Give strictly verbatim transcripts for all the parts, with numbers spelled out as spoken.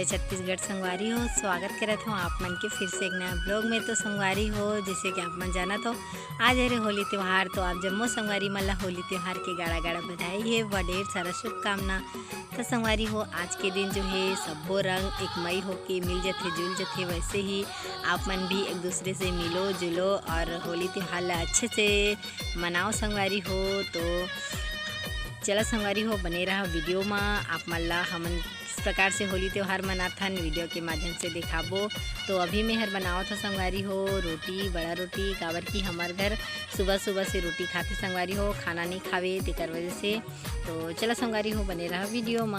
जय छत्तीसगढ़ संगवारी हो, स्वागत करत हूँ आप मन के फिर से एक नया ब्लॉग में। तो संगवारी हो, जैसे कि आप मन जानत हो, आज हरे होली त्यौहार। तो आप जम्मो संगवारी मन ला होली त्यौहार के गाड़ा गाड़ा बधाई हे व ढेर सारा शुभकामना। तो संगवारी हो, आज के दिन जो है सब्बो रंग एक मई होके मिल जथे, जुल जथे। वैसे ही आप मन भी एक दूसरे से मिलो जुलो और होली त्यौहार ला अच्छे से मनाओ संगवारी हो। तो चला संगवारी हो, बने रहा वीडियो में। आप मन ला हमन किस प्रकार से होली त्यौहार मनाथन, वीडियो के माध्यम से दिखाबो। तो अभी मैं हर बनावत हो संगवारी हो रोटी, बड़ा रोटी, काबर कि हमर घर सुबह सुबह से रोटी खाथे संगवारी हो, खाना नहीं खावे, तेकर वजह से। तो चला संगवारी हो, बने रहा वीडियो में।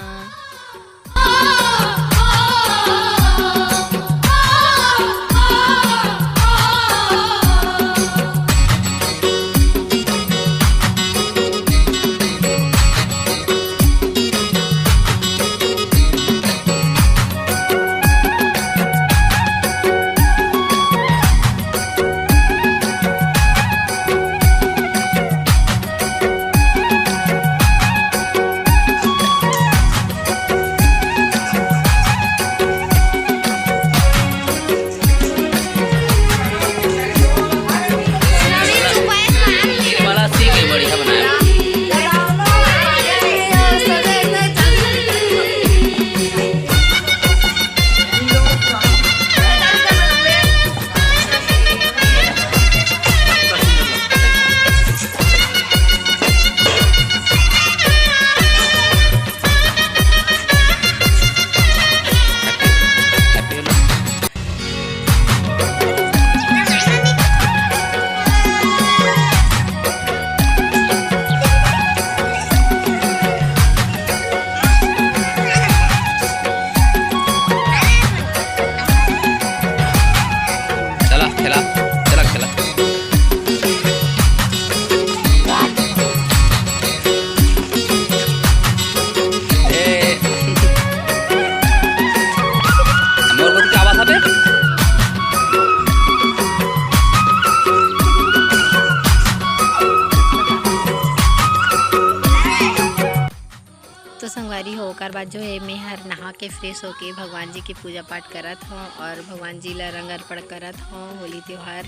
तो संगवारी हो, ओकर बाद जो है मैं हर नहा के फ्रेश होके भगवान जी के पूजा पाठ करत हों और भगवान जी ला रंग अर्पण करत हों होली त्यौहार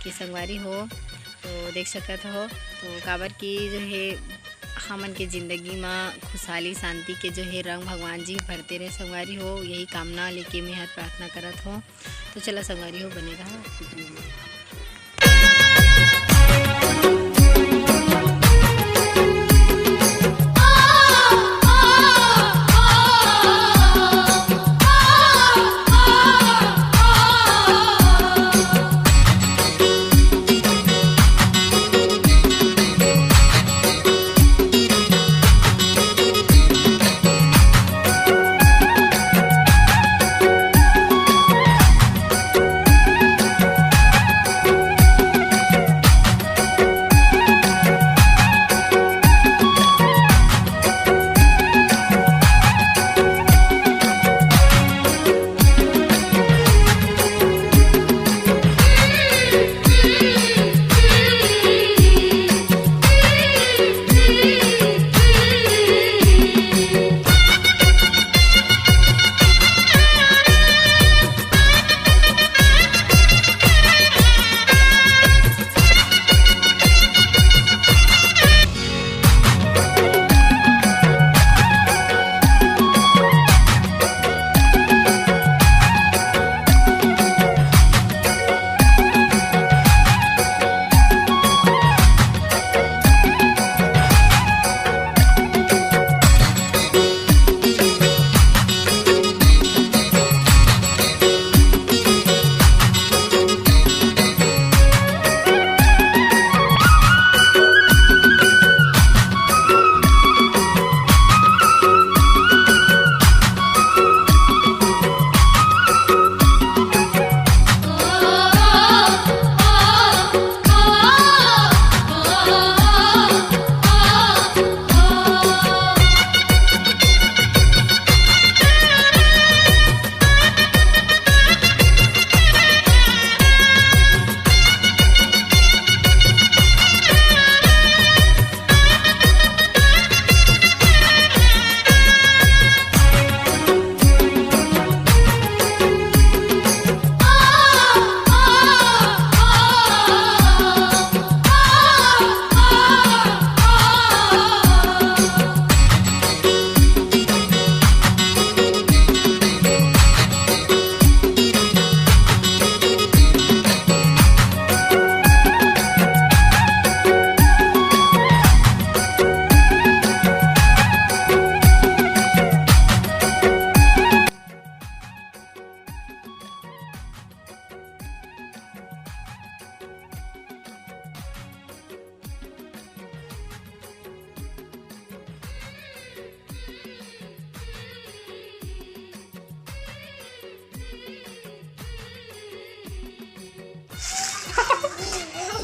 के संगवारी हो। तो देख सकत हो, तो काबर कि जो है हमन के जिंदगी म खुशहाली शांति के जो है रंग भगवान जी भरते रहे संगवारी हो, यही कामना लेके मैं हर प्रार्थना करत हों। तो चला संगवारी हो, बने रहा।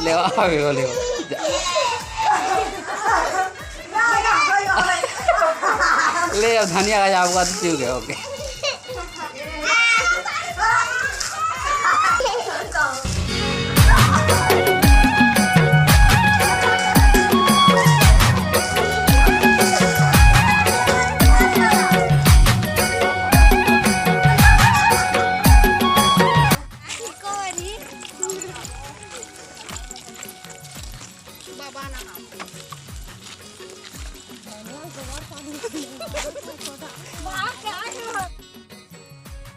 ले आओ, अभी वो ले आओ। जा। ले, अब धनिया का जाप का तो चूक है, ओके।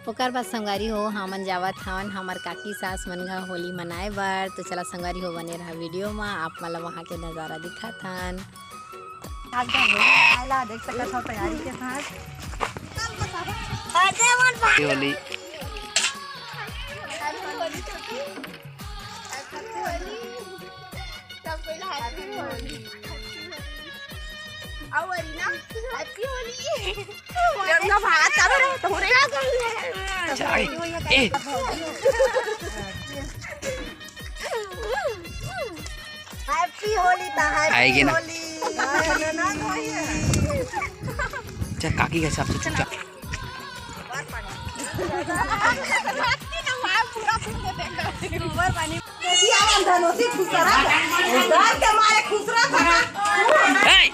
ओकर बाद संगवारी हो, हमन जावत हवन हमर काकी सास मन घर होली मनाए बर। तो चला संगवारी हो, बने रहा वीडियो में, आप मन ला वहाँ के नजारा दिखाथन। एकदम हो, आला देख सकत हो तैयारी के साथ। होली। सब कोई ला हैप्पी होली। अउ अरीना, हैप्पी होली। लड़का भाग का बड़ा तो हो रहा। अच्छा, ए, ए। हैप्पी होली ता, हैप्पी आएगी ना। होली। चल, काकी के हिसाब से चुपचाप। डर के मारे खुसरा था। ए!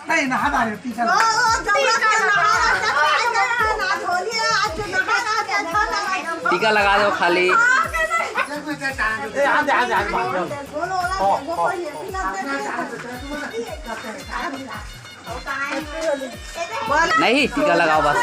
नहीं, नहा डाले, टीका लगा। टीका लगा दो खाली। ए, आ जा, आ जा, आ जा, बात कर। हो, हो, हो। नहीं, टीका लगाओ बस।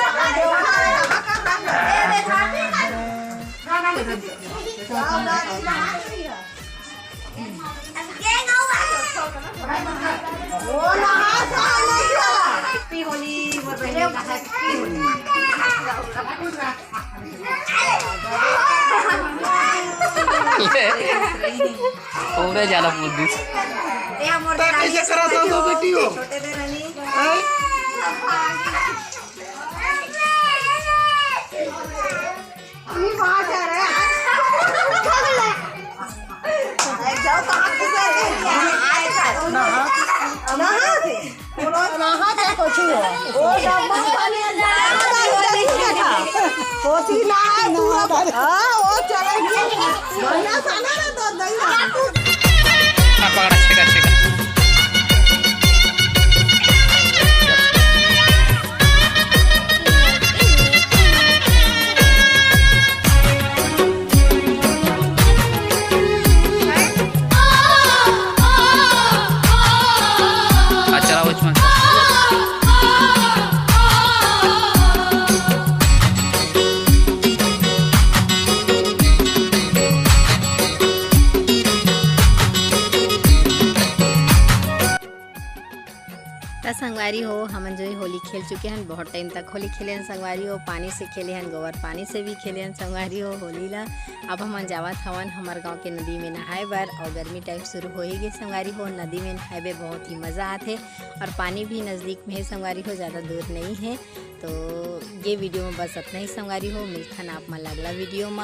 पूरे ज्यादा बोल दी। ए, हमर तै कैसे करा था तो बेटी हो? छोटे दे रानी। हैं? ई बात है रे। ए, जाओ तो हाथ से। नहा। नहा दे। नहा दे कुछ हो। ओ, डब्बा पानी अंदर। कोसी ना है, पूरा भर। हाँ, वो चले गए। महीना साना ना तो नहीं रहा। पकड़ा, छेका, छेका। त संगवारी हो, हमन जो है होली खेल चुके हन, बहुत टाइम तक होली खेले हन संगवारी हो, पानी से खेले हन, गोबर पानी से भी खेले हन संगवारी हो होली ला। अब हमन जावत हवन हमर गांव के नदी में नहाए बर, और गर्मी टाइम शुरू हो ही गे संगवारी हो। नदी में नहाए बर बहुत ही मजा आथे, और पानी भी नजदीक में है संगवारी हो, ज्यादा दूर नहीं है। तो ये वीडियो में बस अतना ही संगवारी हो, मिलथन आप मन ला अगला वीडियो में।